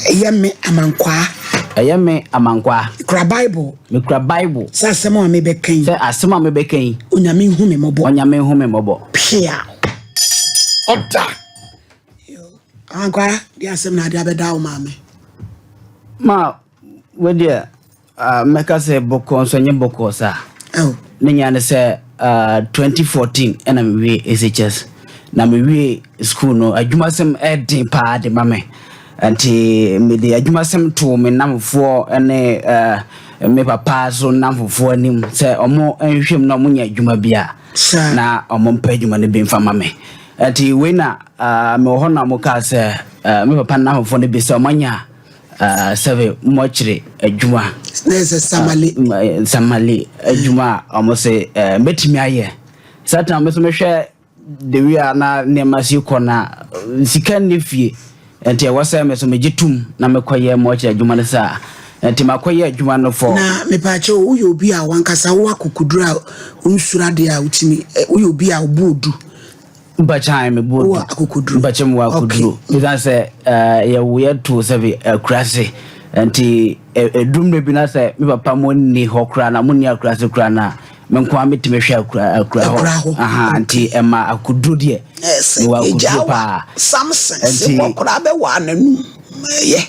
Ɛyɛ me Amankwaa. Ɛyɛ me Amankwaa. Mekura Bible. Mekura Bible. Sɛ asɛm a mebɛka yi. Sɛ asɛm a mebɛka yi. Onyame nhu me mmɔbɔ. Onyame nhu me mmɔbɔ. Pia. Ɔda. Amankwaa, deɛ asɛm na ade abɛda wo maame. Ma, wo deɛ. Mɛka sɛ bɔkɔɔ nso ɛnyɛ bɔkɔɔ saa. Oh. Ne nyinaa ne sɛ 2014 ɛna mewie SHS. Na mewie school no adwumasɛm ɛden paa de ma me. Nti mede adwumasɛm too me nnamfofoɔ ne me papa so nnamfofoɔ anim sɛ ɔmo nhwehwɛ mu na ɔmo nya adwuma bi a na ɔmo mpɛ adwuma no bi mfa ma me. Nti wei na mewɔ hɔ na ɔmo kaa sɛ me papa nnamfofoɔ no bi sɛ ɔmo anya Sɛbe mɔkyere adwuma. Na ɛsɛ samale. Samale adwuma a wɔn se mɛtumi ayɛ. Saa time me nso mehwɛ the way a na nneɛma si kɔ na sika nni fie. Nti ɛwɔ sɛ me nso megye tom na mekɔyɛ mɔkyere adwuma no saa. Nti makɔyɛ adwuma no for. Na mepaakyɛw woyɛ obi a wankasa wowɔ akokoduru a wonsuro adeɛ a wotumi woyɛ obi a wo bo odu. Mpakyɛ me bo Wowɔ akokoduro. Mpakyɛ mewɔ akoduro. Okay. Ɛsiane sɛ yɛwo yɛ too sɛbe akurase nti ɛduru mmerɛ bi na sɛ me papa mo nni hɔ koraa na mo nni akurase koraa na me nko ara metumi hwɛ akura akura hɔ. Akura hɔ. Aha nti ɛma akoduro deɛ Ɛsɛ mewɔ akoduro egya wa paa. Samson se Nti kɔ koraa bɛwaa n'anum ɛyɛ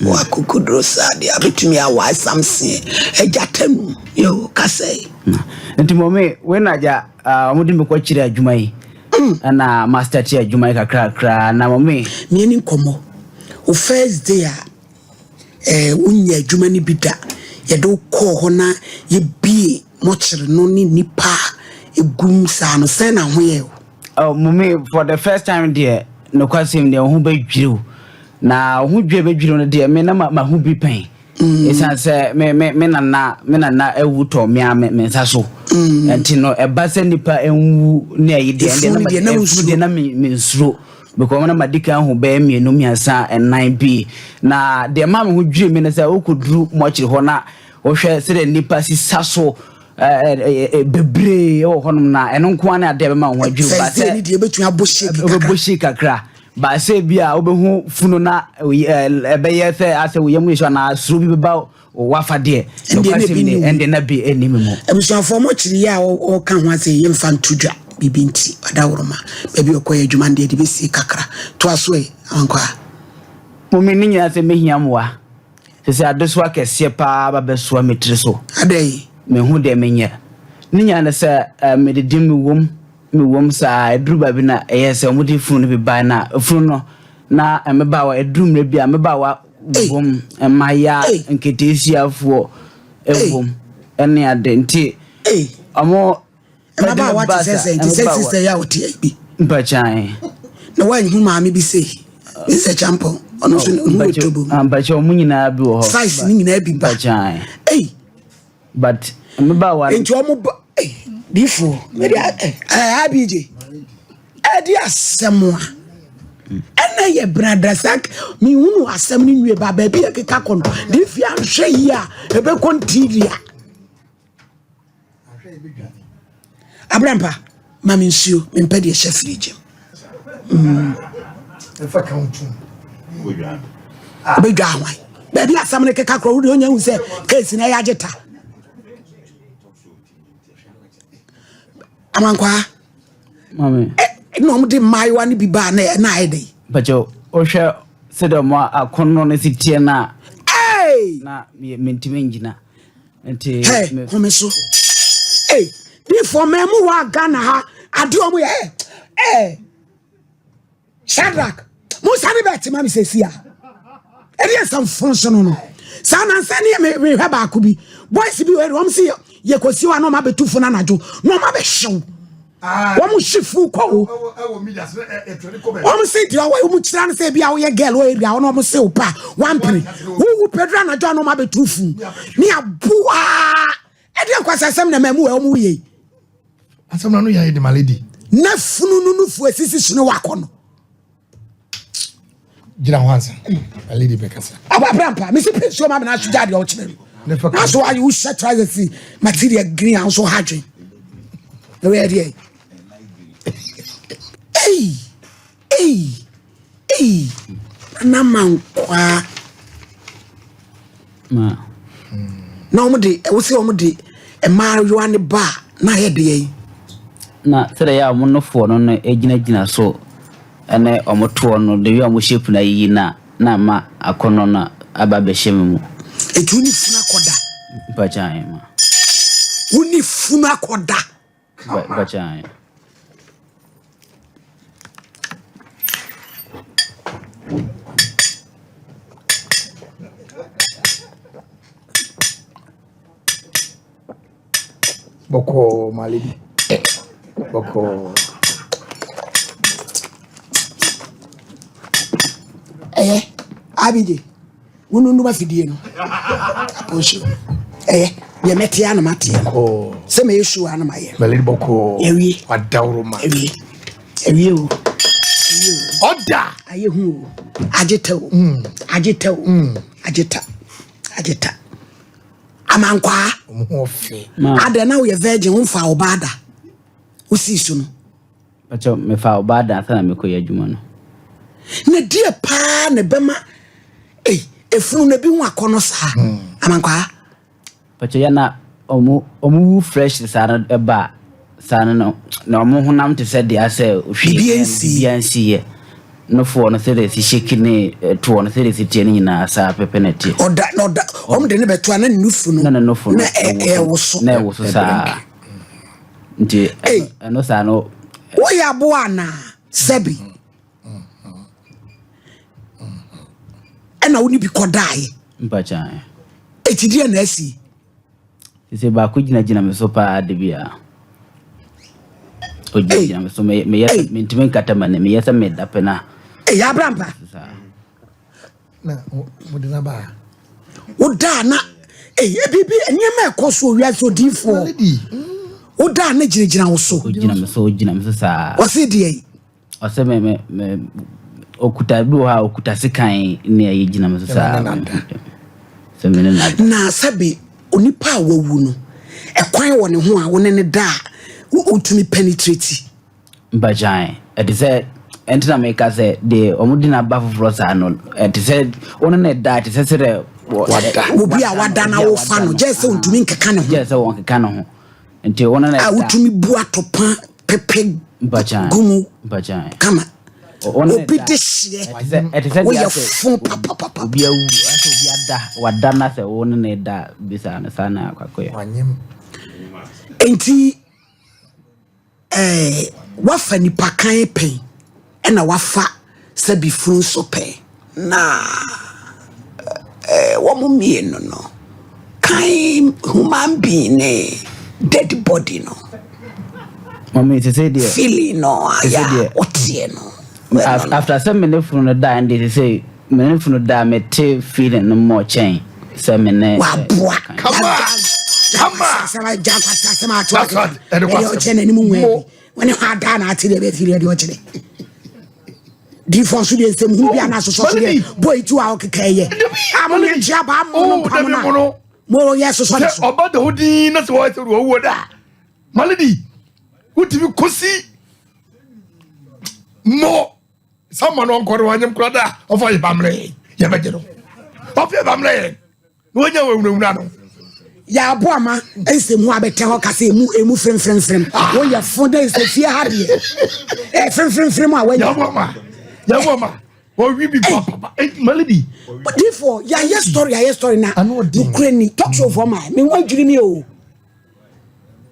wɔ akokoduro saa deɛ abɛtumi awae Samson agyata num yoo kasa yi. Nti mɔmi wei na agya wɔde me kɔkyerɛ adwuma yi ɛna ma start adwuma yi kakrakra na mɔmi. Mmieni nkɔmmɔ wo first day a eh, wonyɛ adwuma no bi da yɛde wo kɔɔ hɔ na yɛbie mɔkyere no ne nnipa a ɛgum saa no sɛn na ho yɛ wo? Oh, mɔmi for the first time deɛ nokwasɛm deɛ wo ho bɛdwiriw na wo ho dwiri bɛdwiriw no deɛ me na ma ho bi pɛn. Ɛsiane sɛ me me me nana me nana awu tɔ me a me me nsa so nti no ɛba sɛ nipa nwu ne ayi deɛ ɛndeɛ na ma efunu deɛ na me me nsuro because na ma di kan ho bɛyɛ mmienu mmiɛnsa ɛnan bi na deɛ maa me ho dwiri me ne sɛ wokɔduru mɔkyere hɔ na wohwɛ sɛdeɛ nipa sisa so ɛɛ bebree wɔ hɔnom na ɛno nko ara ne adeɛ bɛma wo ho adwiri ba sɛ ɛbɛbɔ shake kakra. Ba sɛ bi a wobɛhu funu na ɛbɛyɛ sɛ asɛ wo yam nsu anaa suro bi bɛba w'afa deɛ, nokwasɛm ni, ɛndeɛ na bi nni me mu. Abusuafoɔ mo kyere yi a ɔka ho asɛ yi mfa nto dwa biribi nti ɔdaworoma baabi ɔkɔyɛ adwuma no deɛ de bɛsie kakra toa so ɛ Amankwaa. Mome ne nyinaa sɛ mɛhia mmoa sɛ sɛ adesoa kɛseɛ paa ba bɛsoa me tiri so. Adɛn? Menhu deɛ menyɛ. Ne nyinaa ne sɛ medidi mewom Mewom saa, ɛduru baabi na ɛyɛɛ sɛ wɔde funu no bi bae na funu no na mmabaawa, ɛduru mmerɛ bi a mmabaawa wom, mmayewa nketeesiafoɔ wom ɛne ade nti wɔn mmabaawa te sɛ sɛ te sɛ sista yi a ɔte ayi bi. Mpakyan. Na wɔanhu maame bi sei ne sɛ kyampɔn ɔno nso ne ho wɔ tobo. Mpakyan wɔn nyinaa bi wɔ hɔ. Size ne nyinaa bi ba. Mpakyan. Ei. But mmabaawa. Nti wɔn ba eh difoɔ mede eh eh abj ɛde asɛm a ɛna yɛ brada sak mehunu asɛm no nwie ba baabi yɛ keka kɔ no difi anhwɛ yi a ɛbɛkɔ ntiria abrampa ma me nsuo mempɛ deɛ hyɛ firigye mu wobɛdwa ahwan baabi asɛm no keka korɔ wode ɔnya hu sɛ kesi na ɛyɛ agye ta amankwaa na ɔmde mmaayewa no bi baa na na ayɛ dɛn mpakyɛ wohwɛ sɛdeɛ ɔmo akɔnnɔ no si teɛ no a na mentumi ngyina nti hey, home so hey, difoɔ mmamu wɔ Ghana ha adeɛ ɔmo yɛ ɛ eh, Shadrach musa ne bɛte ma me sɛsi a ɛdeɛ nsɛmfo nso no no saa nansa ne mehwɛ baako bi boys bi wɔ wɔn si yɛkɔsi hɔ a na wɔn abɛtu fo no anadwo na wɔn abɛhyew ah. wɔn hye fu kɔ o wɔn si deɛ ɔwɔ wɔn kyerɛ no sɛ ebi a wɔyɛ girl wɔ area wɔn wɔn se o pa wampene wowu pɛduru anadwo a na wɔn abɛtu fu ne aboa ɛdeɛ nkwasasɛm na mɛmu wɔ wɔn yɛ Asɛm no ano yɛ de ma lady. Na funu no nufu asisi so ne wakɔ no. Gyina hɔ ansa. Ma lady bɛkasa. Aba abrampa mesi pe nsuo ma me na aso gya deɛ ɔkyerɛ no. Na so ayɛ wohyɛ trousers material green a nso ha dwen. Na wɔyɛ deɛ. Ei! Ei! Ei! Nana Mankwaa. Na wɔn de ɛwɔ sɛ wɔn de mmaayewa ne ba a na ayɛ deɛ yi. Na sɛdeɛ ɛyɛ a wɔn nofoɔ no no gyinagyina so ne wɔn toɔ no, the way a wɔn shape no ayiyi no a, na ama akɔnnɔ no aba abɛhyɛ me mu. Eti wo ne funu akɔda? Mpakyɛ ae ma. Wo ne funu akɔda? Mpakyɛ ae. Bɔkɔɔ my lady. Bɔkɔɔ. Ɛyɛ Abigye wonunum afidie no apɔnhye ɛyɛ deɛ mɛte a na mateɛ no sɛ mɛyɛ show a na mayɛ My lady bɔkɔɔ. Ɛwie. Wadaworo ma. Ɛwie ɛwie o ɛwie o Ɔda. ayɛ hu o agye ta o agye ta o agye ta agye ta. Amankwaa. Ɔmo ho ɔfɛ. Adɛn na woyɛ virgin womfaa ɔbaa da wosii so no. Pakyɛ mefaa ɔbaa da ansa na mekɔ yɛ adwuma no. Na deɛ paa na ɛbɛma ei efunu no ebi ho akɔnɔ saa hmm. Amankwaa. Pakyɛ yɛ na ɔmo ɔmo wu fresh saa no ɛba saa no no na ɔmo honam te sɛ deɛ asɛ hwee biribi ansi yɛ. Nofoɔ no sɛdeɛ ɛsi shake ne toɔ no sɛdeɛ ɛsi teɛ no nyinaa saa pɛpɛ na ɛteɛ. Ɔda na ɔda wɔn de ne bɛto a na ne nufu no na ne nufu no na ɛwoso na ɛwoso saa nti ɛno saa no. Woyɛ aboa anaa sɛbi ɛna wo ne bi kɔdaeɛ. Mpakyan. Eti deɛ na asi. Sese baako gyinagyina me so paa da bi a. Ogyinagyina me so meyɛ sɛ mentumi nkata m'ani meyɛ sɛ meda pɛ na. Ɛyɛ abrampa. Na mo de naba. Woda na eyi biribi nneɛma ɛkɔ so wiase odiifoɔ. Woda na gyinagyina wo so. Ogyina me so ogyina me so saa. Wɔsi deɛ yi. Ɔsɛ me me me okuta bi wɔ hɔ a okuta sekan ne ɛyɛ gyina me so saa. Sɛ me ne na. Na sɛbi onipa a wawu no ɛkwan wɔ ne ho a wo ne ne da a wotumi penetrate. Mpakyan ɛte sɛ ɛnti na meka sɛ deɛ wɔn di n'aba foforɔ saa no ɛte sɛ wo ne ne da ɛte sɛ sɛ dɛ wada obi a wada na wofa no gyɛ sɛ ntumi nkeka ne ho gyɛ sɛ wɔn keka ne ho nti wo ne ne da a wotumi bu atopa pepe gu mu kama obi de hyeɛ woyɛ fo papapapa obi awu asɛ obi ada wada na sɛ wo ne ne da bisa no saa na akɔyɛ nti eh, wafa nipa kan pɛn ɛna wafa sɛbi funu nso pɛn na eh, wɔn mmienu no kan human being ne dead body no. Mami te sɛ deɛ. Feeling no ayɛ a ɔteɛ no. After sɛ me ne funu no da ɛnde te sɛ me ne funu da me te feeling no more kyɛn sɛ me ne. Waboa. Kama kama. Asɛm ato akeka. Ɛde ɔkyɛ n'anim nwɛ bi. Wɔne hɔ adaa na ate deɛ bɛfiri ɛde ɔkyerɛ. Difoɔ nso deɛ nsɛm hunu bi ana asosɔ so deɛ bɔ eti a ɔkeka yɛ. A mo ne nkyia baa mo no mpam na mo yɛ sosɔ ne so. Ɔba da hɔ din na sɛ wɔyɛ sɛ wɔwuo da. Maledi wotumi kɔsi mo sama no ɔnkɔ no wanyem kora da ɔfa yɛ bammerɛ yɛbɛgye no ɔfa yɛ bammerɛ yɛn na wanya wawunawuna no yɛabo ama nsɛm ho abɛtɛ hɔ kasa emu emu fremfremfrem ah. woyɛ fo dɛ nsɛ fie ha deɛ ɛ fremfremfrem a wanya yɛabo ama yɛabo ama wɔwi bi papapa maledi difo yɛayɛ story yɛayɛ story na nokorɛ ni talk show fɔ ma me ho adwiri mi o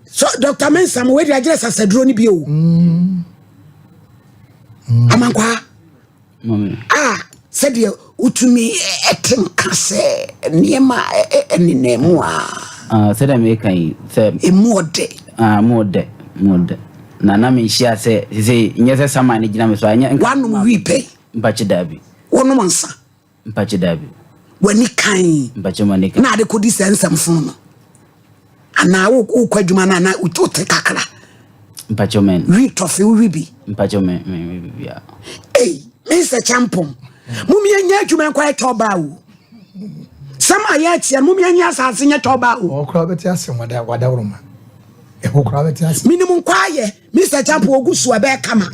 so dr mensah mo wei de agyerɛ sasaduro no bi o mm. Mm. amankwaa a sɛdeɛ wotumi ɛte nka sɛ nneɛma ɛnenam mu a ah, sɛdeɛ meka yi sɛ ɛmu ɔdɛ ah, mu ɔdɛ mu ɔdɛ na na menhyia sɛ sɛ nyɛ sɛ sama ne gyina me so anyɛ wanom wii pɛ mpakye daabi wonom nsa Mpakye daabi. W'ani kan. Mpakye m'ani kan. Na ade kɔdi sɛ nsɛm funu no. Anaa wokɔ adwuma no anaa wote kakra. Mpakye men. Wi tɔfe wowi bi. Mpakye men men wi bi bia. Ei, me nsɛ kyampɔn. Mum yɛnyɛ adwuma nkɔ yɛ tɔba o. Sɛm a yɛteɛ no mum yɛnyɛ asase nyɛ tɔba o. Ɔkora bɛte ase wada wadaworoma. Ɛhɔ koraa bɛte ase. Menim nkɔ ayɛ. Mr. Champo ogu so ɛbɛyɛ kama.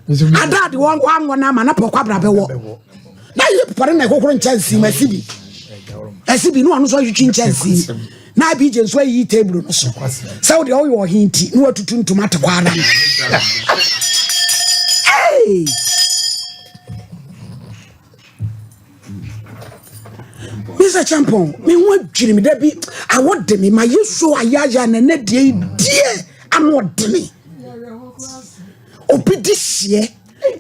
Ada de wɔn wɔn no ama na pɔkɔ abira bɛwɔ. Na yɛ pɔre na ɛhohoro nkyɛnse mu asi bi. Ɛsi bi na ɔno nso atwitwi nkyɛnsee na abigye nso ayiyi table no so sɛ wo deɛ woyɛ ɔhen nti na watutu ntoma te hɔ ara no. Hey! Mr. Champon, me ho adwiri me da bi awɔ de me ma yɛ so ayaya na ɛnɛ deɛ yi deɛ ano ɔde me. Obi di hyeɛ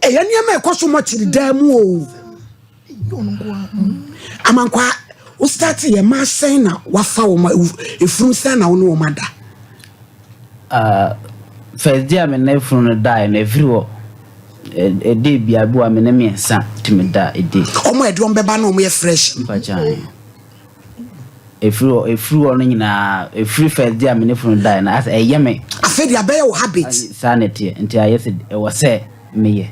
ɛyɛ nneɛma ɛkɔ so mɔkyere dan mu o. Amankwa wo start yɛ ma sɛn na wafa wɔn efunu sɛn na wo ne wɔn ada. Uh, first day a me ne efunu no daeɛ no efiri hɔ ɛde bia bi wa me ne mmiɛnsa tumi da ɛde. Wɔn a ɛde wɔn bɛba na wɔn yɛ fresh. Mpakyan. Ɛfiri hɔ ɛfiri hɔ no nyinaa ɛfiri first day a me ne funu daeɛ no asɛ ɛyɛ me. Afei deɛ abɛyɛ wo habit. Saa na ɛteɛ nti ayɛ sɛ ɛwɔ sɛ meyɛ.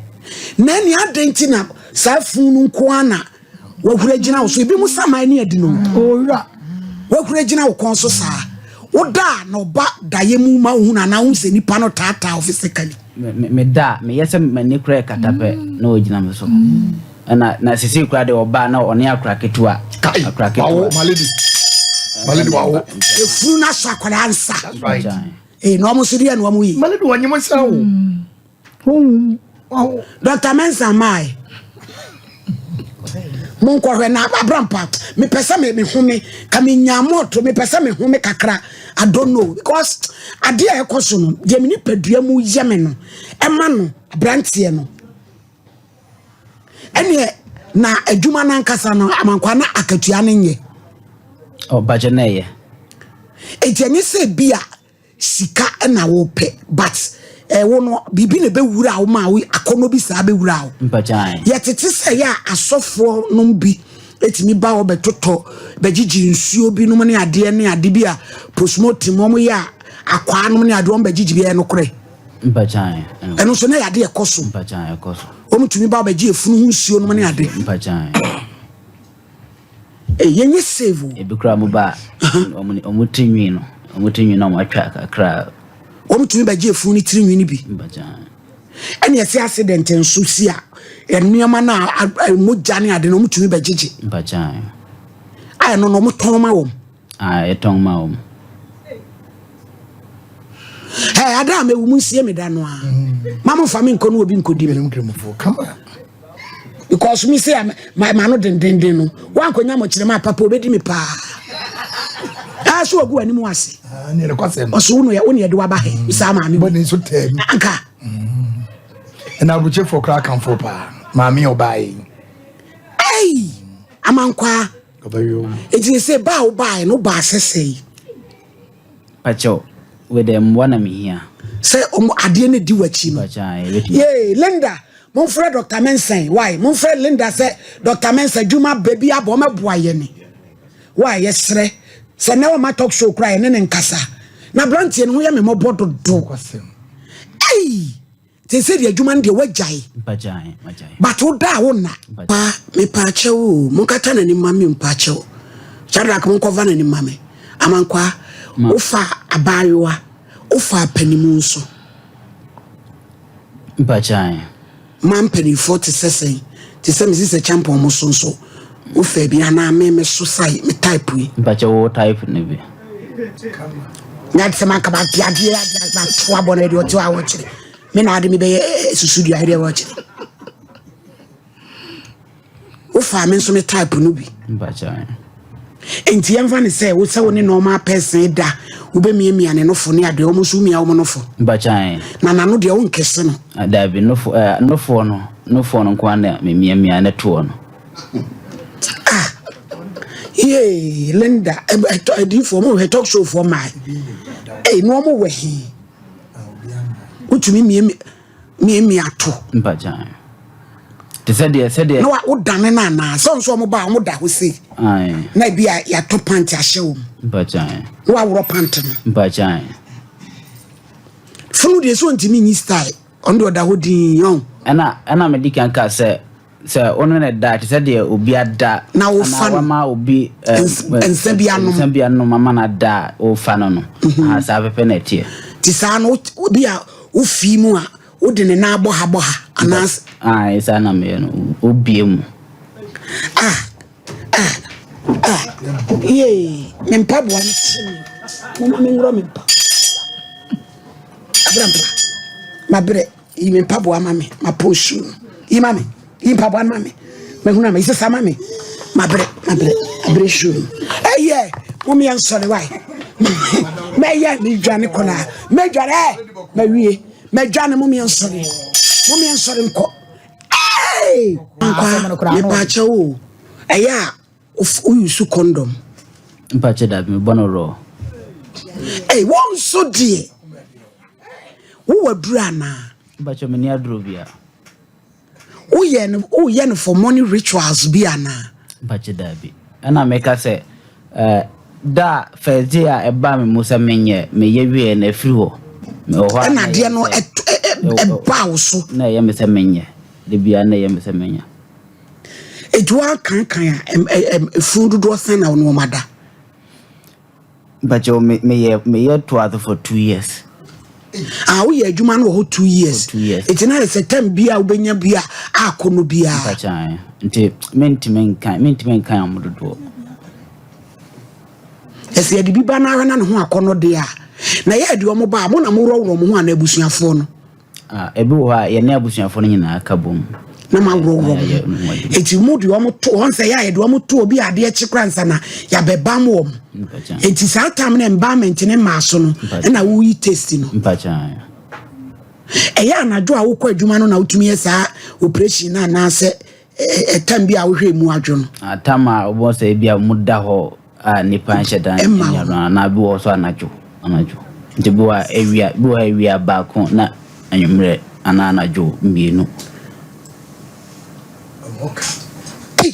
Na ɛnea adɛn nti na saa funu no nko ara na wahuri agyina wo so ebi mu saman ne adi no. Owura. Wahuri agyina wo kɔn so saa. Woda a na ɔba daeɛ mu ma wohunu anaa wohu sɛ nipa no taataa wo physically. Me me da a meyɛ sɛ m'ani koraa ɛkata pɛ na ɔgyina me so. Ɛna na sesei koraa deɛ ɔbaa na ɔne akora ketewa. Kai, Akora ketewa. wawo, my lady. My lady wawo. Efunu no asɔ akwadaa nsa. That's right. Ee na wɔn nso deɛ na wɔn yi. My lady wanyem nsa o. Wawo. Dr. Mensah mae. Monkɔhwɛ na abrampa mepɛ sɛ me mehome ka menya mɔto mepɛ sɛ mehome kakra I don't know because adeɛ a ɛkɔ so no deɛ me nipadua mu yɛ me no ɛma no aberanteɛ no ɛneɛ na adwuma no ankasa no amankwa na akatua no nyɛ. Ɔbagye na ɛyɛ. Enti ɛnyɛ sɛ bi a sika na wopɛ but ɛwo no biribi na ɛbɛwura wo ma wo akɔnnɔ bi saa bɛwura wo. Yɛtete sɛ yɛ a asɔfoɔ nom bi ɛtumi ba hɔ bɛtotɔ bɛgyegye nsuo bi nom ne adeɛ ne ade bi a postmortem wɔn yɛ a akwaa nom ne adeɛ wɔn bɛgyegye bi ɛyɛ nokorɛ. Ɛno nso na yɛ adeɛ ɛkɔ so. Wɔn tumi ba bɛgye efunu ho nsuo nom ne ade. Yɛnyɛ save o. Ebi koraa mo ba a wɔn tiri nwi no wɔn tiri nwi na wɔn atwa kakra. Wɔn tumi bɛgye efunu ne tiri nwi no bi. Ɛna ɛsɛ accident nso si a nneɛma no a mogya ne ade no wɔn tumi bɛgyegye. A ɛno no wɔn tɔn ma wɔn. Ah, yɛtɔn ma wɔn. Ɛ ada a mewu mu nsie me da no a. Ma mo fa me nkɔ no obi nkɔdi me. Because me say ma ma no dendenden no. Wankɔnya mo kyerɛ ma papa obɛdi me paa. Ah, so ogu anim ase. Ah, ne kwasɛm. Ɔso wo no yɛ wo ne yɛde waba he. Saa maame. Bɔ ne nso tɛm. Anka. Ɛna aburukyefo koraa kamfo paa. Maame ɔbaa yi. Ei! Amankwaa. Enti sɛ ba a wobaeɛ no wobaa sɛ sɛi. Pakyɛw, wei dɛ mmoa na mehia. Sɛ ɔmo adeɛ no di w'akyi no. Yee Linda, momfrɛ Dr. Mensah why? Momfrɛ Linda sɛ Dr. Mensah adwuma ba bi abɔ ɔmɛboa yɛne. Why yɛsrɛ sɛ nɛ ɔma talk show koraa yɛne ne nkasa. Na aberanteɛ no ho yɛ me mmɔbɔ dodo. Ei! Seesei deɛ adwuma no deɛ woagyae. But wo da a wo nna. Pa mepaakyɛw o monkata n'anim ma me mpaakyɛw Shadrack monkɔva n'anim ma me Amankwaa wofa abaayewa wofa panimu nso. Mpakyan. Ma mpanimfoɔ te sɛ sɛn te sɛ me sisɛ kyampɔn mo so nso wo fɛ bi anaa me me so sai me type yi. Mpakyɛ wo type no bi. Nya sɛ manka ba te adeɛ adeɛ ba to abɔ no deɛ ɔte hɔ a wɔkyerɛ me na ade me bɛyɛ susu dua deɛ wɔkyerɛ wofaa me nso me type no bi. Mpakyɛ. Nti yɛmfa ne sɛ wo sɛ wo ne normal person da wobɛmiamia ne nofo ne adeɛ wɔn nso womia wɔn nofo. Mpakyɛ. Na n'ano deɛ wonkɛse no. Ah, daabi nofo eh, nofoɔ no nofoɔ no nko ara na memiamia ne toɔ no. Ah, yee Linda adiifoɔ mo hwɛ talk show foɔ maa ee na wɔn wɔ he wotumi miamia miamia to. Mpakyɛ. Te sɛ deɛ sɛdeɛ. Na wodane no anaa sɛ nso wɔn ba a wɔn da hɔ sei. Na ebi a yɛatɔ pant ahyɛ wɔn. Mpakyɛ. Na waworɔ pant no. Mpakyɛ. Funu deɛ sɛ ɔntumi nyi style ɔno deɛ ɔda hɔ dinn ɔn. Ɛna ɛna medi kan kaa sɛ sɛ wo ne no da te sɛ deɛ obi ada na wofa no wama obi nsa bi anom nsa bi anom ama no ada a wofa no no mm-hmm. ah, saa pɛpɛ na ɛteɛ. Ti saa no obi a wofii mu a wode ne nan abɔ ha bɔ ha anaasɛ. Ah, saa na meyɛ no wobie mu. Ah ah ah. Yee, me mpaboa no kye me. Moma menworɔ me mpa. Abrampa, mabrɛ. Yi me mpaboa ma me, mapɔn shoe no. Yi ma me, yi mpaboa no ma me. Mahunu ama, yi sesa ma me. Mabrɛ, mabrɛ, mabrɛ shoe no. Ɛyɛ, mom yɛn sɔre wae. Mɛyɛ, medwane koraa. Mɛdwane, ɛ, mawie. Mɛdwane, mom yɛn sɔre. Mom yɛn sɔre nkɔ. Hey! Nkwa, mepaakyɛw o. Ɛyɛ a, wo use condom? Mpakyɛ dabi, mebɔ no raw. Ei, wo nso deɛ, wowɔ aduro anaa? Mpakyɛ menni aduro bia. Woyɛ no woyɛ no for money rituals bi anaa? Mpakyɛ dabi. Ɛna meka sɛ eh, da a first day a ɛbaa me mu sɛ menyɛ meyɛ wieɛ no afiri hɔ. Mewɔ hɔ a Ɛna na adeɛ ɛyɛ me no sɛ ɛbaa wo so. na ɛyɛ me sɛ menyɛ. Da biara na ɛyɛ me sɛ menyɛ. Enti woakankan a, efunu dodoɔ sɛn na wo ne wɔn ada? Mpakyɛw, me meyɛ meyɛ toa so for 2 years. Ah, woyɛ adwuma no wɔ hɔ 2 years. For 2 years. Enti na yɛ sɛ term bi a wobɛnya bi a akɔ no biara. Mpakyɛw, nti mentumi nkan wɔn dodoɔ. Ɛsɛ yɛde bi ba no ara na ne ho akɔnnɔ deɛ a, na yɛ deɛ wɔn ba a, mo na moworɔworɔ mo ho anaa abusuafoɔ no? Ah, ebi wɔ hɔ a yɛne abusuafoɔ no nyinaa ka bom. Na ma worɔworɔ mo ho. Eti mo de wɔn to wɔn sɛ yɛ a yɛde wɔn to obi adeɛ kye kora nsa na yɛabɛbam wɔn. Eti saa tam na embalmment ne mmaa so no ɛna woyi taste no. Ɛyɛ anadwo a wokɔ adwuma no na wotumi yɛ saa operation no anaasɛ ɛtam bi a wohwɛ mu adwo no. Tam a wɔbɔ sɛ ebi a wɔn da hɔ a nipa nhyɛ da Ɛmma nya no anaa bi wɔ hɔ so anadwo anadwo nti bi wɔ hɔ a awia bi wɔ hɔ a awia baako na anwummerɛ anaa anadwo mmienu. Ei!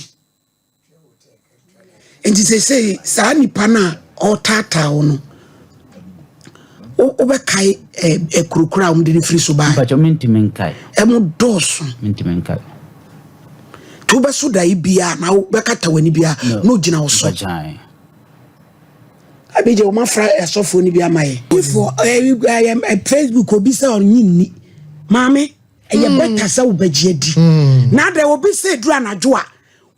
Nti seesei saa nipa no a ɔretaataa wo no wobɛkae kurokuro a wɔde no firi so bae? Mpakyɛ mentumi nkae. Ɛmo dɔɔso. Mentumi nkae. Nti wobɛso dae biara na wobɛkata w'ani biara na ogyina wo so. Abigye wɔn afra asɔfoɔ no bi ama yɛ. Ifo ɛɛ Facebook obi sɛ ɔnye nni maame ɛyɛ bɛta sɛ wobɛgye adi. Na adɛ obi sɛ eduru anadwo a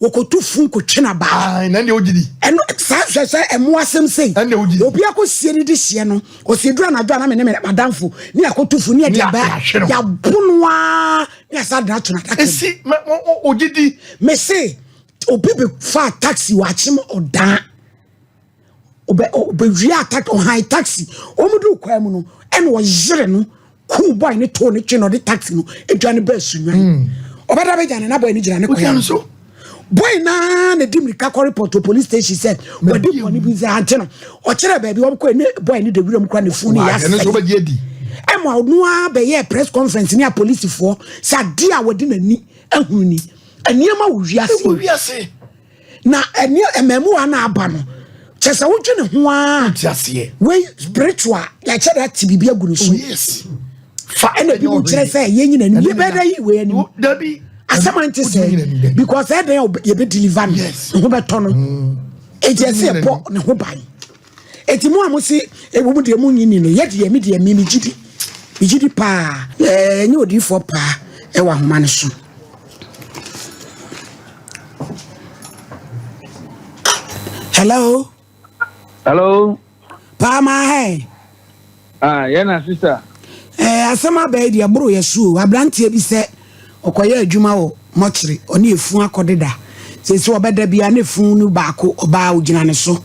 wɔkɔtu fun kɔtwe no abaa. Ae, na ɛndeɛ wogye di. Ɛno, saa hwɛ sɛ ɛmo asɛm sei. Ɛndeɛ wogye di. Obi akɔsie ne de hyeɛ no, ɔsi eduru anadwo a na me ne me madamfo ne akɔtu fun ne yɛde abaa, yɛabo no ara ne yɛasa de no ato no adaka mu. Esi, mɛ, wogye di. Me se, obi bɛfaa taxi wɔ Akyem Ɔdaa. Ɔbɛ ɔbɛwia taxi, ɔhan taxi. Wɔn duru kwan mu no, ɛna ɔyere no kuu boy ne too ne twe na ɔde taxi no edwa ne bɛɛ sunwan. Ɔbɛda bɛgya ne na boy ne gyina ne kwan so. Boy naa na di mirika kɔ report to police station sɛ wɔde bɔne bi sɛ ante no. Ɔkyerɛ baabi wɔn kɔ ne boy ne da wuram kora ne funu ne yɛ asɛe. Ɛma ɔno ara bɛyɛɛ press conference ne apolisifoɔ sɛ adeɛ a wɔde n'ani ahunu ni. Nneɛma wɔ wiase. Na ɛne mmamuwa no aba no, kyɛ sɛ wodwe ne ho ara. Wote aseɛ. Wei spiritual, yɛakyɛ da te biribi agu ne so. Oh, yes. Fa ɛna bi mu kyerɛ sɛ yɛnyina anim. Yɛbɛyɛ dɛ yi wei anim. Dabi. Asɛm a nte sɛ because ɛdɛn a yɛbɛ deliver no, ne ho bɛtɔ no. Eti ɛsɛ yɛbɔ ne ho ban. Eti mo a mo se ewu mu deɛ mo nyini no, yɛ deɛ me deɛ me me gyi di. Me gyi di paa. Ɛɛ nyɛ odiifoɔ paa ɛwɔ ahoma no so. Hello. Hello. Paa maa hɛ. Ah, yɛn na sista. Ɛɛ asɛm aba yi deɛ boro yɛ so o. Aberanteɛ bi sɛ ɔkɔyɛ adwuma wɔ mɔkyere, ɔne efun akɔdeda. Seesei ɔbɛda biara na efun no baako ɔbaa ogyina ne so.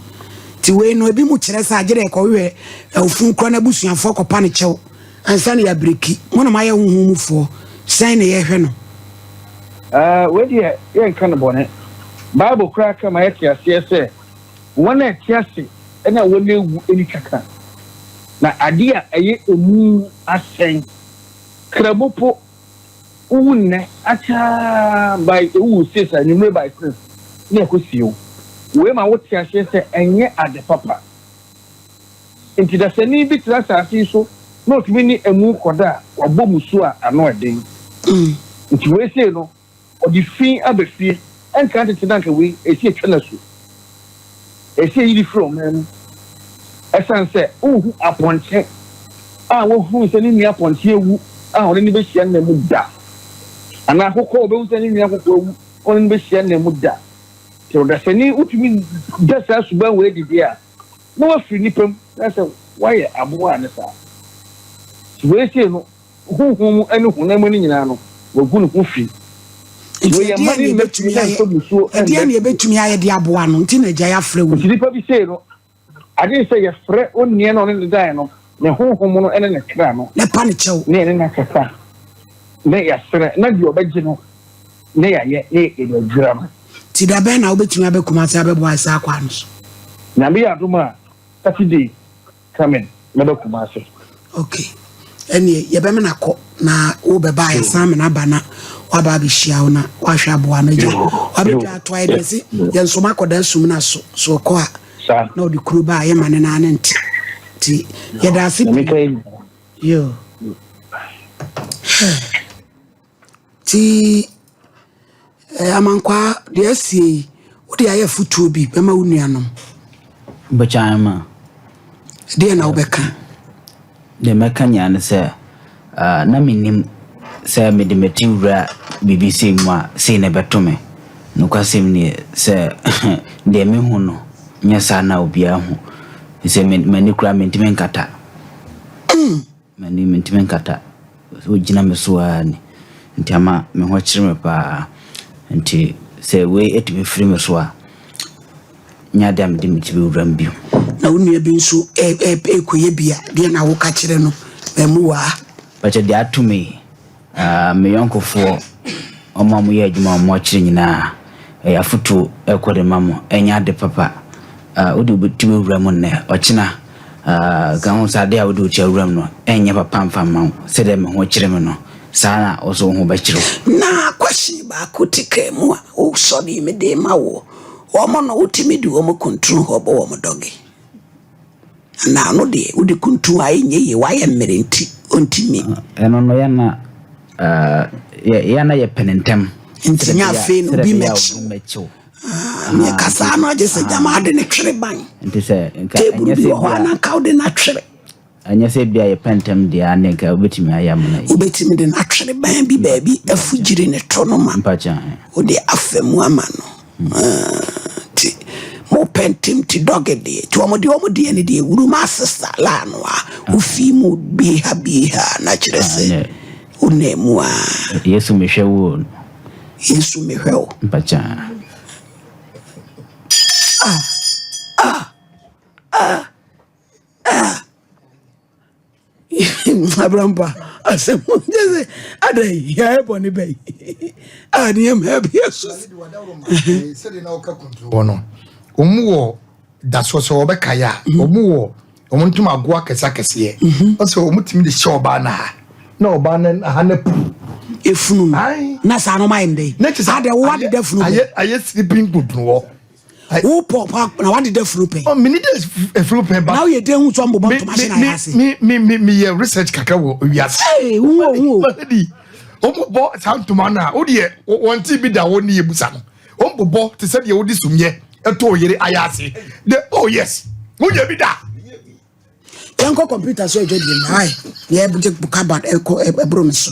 Nti wei no ebi mu kyerɛ sɛ agye dɛ ɛkɔhwehwɛ ofun korɔ n'abusuafoɔ kɔpa ne kyɛw ansa na yɛabreki. Mo na moayɛ honhom mufoɔ, sɛn na yɛhwɛ no? Ɛɛ, wei deɛ yɛnka no bɔne. Bible koraa ka ma yɛte aseɛ sɛ wɔn a ɛte ase ne wɔn a awu nni twaka, na adeɛ a ɛyɛ emu asɛn. Kramo po, wowu nnɛ, akyɛ ara by ewu 6 anwummere by 6 na ɛkɔsie wo. Wei ma wote aseɛ sɛ ɛnyɛ ade papa. Enti dasani bi tena asase yi so na ɔtumi ne amu kɔda a, wabɔ mmusuo a ano yɛ den. Enti wei sei no, ɔde fi aba fie. Ɛnka tete no anka wei, ɛsɛ yɛtwa no asu. Ɛsɛ yɛyi no firi ɔman mu. Ɛsiane sɛ wonhu apɔnkye a wahunu sɛ ne nua apɔnkye awu a ɔne no bɛhyia nna mu da, anaa akokɔ a ɔbɛhu sɛ ne nua akokɔ awu a ɔne no bɛhyia nna mu da. Sɛ ɔdasani wotumi da saa suban wei adi deɛ a, na wafiri nnipa mu na sɛ woayɛ aboa a ne saa. Nti wei sei no, honhom mu ne honam mu no nyinaa no, wagu ne ho fi. Nti Wei yɛ mma ɛdeɛn ne na mma fie yɛbɛtumi na ayɛ? mfa mmusuo Ɛdeɛn mma na fie. yɛbɛtumi ayɛ de aboa no? Nti na agya yi afrɛ wo Nti yi. nipa bi sei no, Agye sɛ yɛfrɛ onua no a ɔne no dae no, ne honhom no ne ne kra no, Na pa no kyɛw. na yɛne no akasa, na yɛasrɛ, na deɛ ɔbɛgye no na yɛayɛ, na yɛde adwira no. Nti da bɛn na wobɛtumi aba Kumasi abɛboa yɛ saa kwan no so? Nyame yɛ adom a, Saturday coming mɛba Kumasi. Ok ɛneɛ yɛbɛmena kɔ na wo bɛba a yɛasan mena aba na waba abɛhyia wo na wahwɛ aboa no agya wabɛdwa ato ayɛ deɛ se yɛnsoma akɔda sum no aso so ɔkɔ a na ɔde kuro ba a yɛma ne naa ne nte nti yɛda ase pii yo. Nti eh, Amankwaa, deɛ asie yi, wode ayɛ afotuo bi bɛma wo nuanom? Bɛkyan ma. Deɛ na wobɛka? Deɛ mɛka nyinaa ne sɛ, ah, na mennim sɛ mede me ti wura biribi sei mu a, sei na ɛbɛto me. Nokwasɛm nie, sɛ deɛ mehu no, nyɛ saa na obiara hu. Sɛ m'ani koraa mentumi nkata. M'ani mentumi nkata. Wogyina me so ara ni. Nti ama me ho kyere me paa. Nti sɛ wei atumi firi me so a, nyɛ adeɛ a mede me ti bɛwura mu bio. Na wo nua bi nso rekɔyɛ bi a, deɛ na woka kyerɛ no? Mmamuwaa. Pakyɛ deɛ ato me yi, Me yɔnkofoɔ, wɔn a wɔyɛ adwuma wɔ mo akyiri nyinaa, ɛyɛ afotuo ɛrekɔ de ma mo, ɛnyɛ ade papa. Wode wo ti bɛwura mu nnɛ, ɔkyena, ka ho sɛ adeɛ a wode wo ti awura mu no, ɛnyɛ papa mfa mma wo. Sɛdeɛ me ho kyere me no, saa na wo nso wo ho bɛkyere wo. Na question baako te kaa mu a wosɔre yi mede rema woɔ, wɔn no wotumi de wɔn kuntunu hɔ bɔ wɔn dɔge? Anaa ɔno deɛ wode kuntun a ɛnyɛ yie wayɛ mmerɛ nti ɔntumi. Ɛno no yɛ na yɛ na yɛpɛ ne ntɛm. Nti nyɛ afei na obi mmɛkyew. Neɛ kasaa no agye sɛ gyama ade ne twere ban. Nti sɛ nka Table bi wɔ hɔ a na nka wode no atwere. Ɛnyɛ sɛ bi a yɛpɛ ntɛm deɛ a ne nka wobɛtumi ayɛ amena yi. Wobɛtumi de no atwere ban bi baabi afugyiri ne to no ma. Mpakyɛ. Wode afa mu ama no. Nti mo pɛ ntem ti dɔge deɛ nti wɔn deɛ wɔn deɛ ne deɛ wuru ma asesa laa no a wofi mu bie ha bie ha na kyerɛ sɛ wonam mu a. Yesu mehwɛ wo o. Yesu mehwɛ wo. Mpakyɛ. Ah ah ah ah. Abrampa asɛm kyɛ sɛ adɛn yɛayɛ bɔne bɛn a nneɛma bi aso wɔ no wɔn wɔ dasoɔ sɛ wɔbɛkae a wɔn wɔ wɔn ntoma agoa akɛse akɛseɛ ɔsɛ wɔn tumi de hyɛ ɔbaa no ha na ɔbaa no ha no pu efunu no na saa no mayɛ ndɛ na kyɛ sɛ adɛ wo adeda funu ayɛ ayɛ sleeping good no wɔ Wo pɔ pa na wade da funu pɛn. Oh, mini de funu pɛn ba. Na woyɛ den hu sɛ ɔmbobɔ ntoma hyɛ na ayɛ ase. Me me me me yɛ research kakra wɔ wiase. Ee, wo wo wo. Malady, wɔn bɔ saa ntoma no a, wo deɛ wɔn ti bi da wɔn ne yɛ busa no. Wɔn bobɔ te sɛ deɛ wode sumyɛ ɛtɔ oyere ayɛ ase. De oh yes, wonyɛ bi da. Yɛnkɔ kɔmputa so adwa deɛ mu. Ayi, yɛ kaba ɛkɔ ɛboro me so.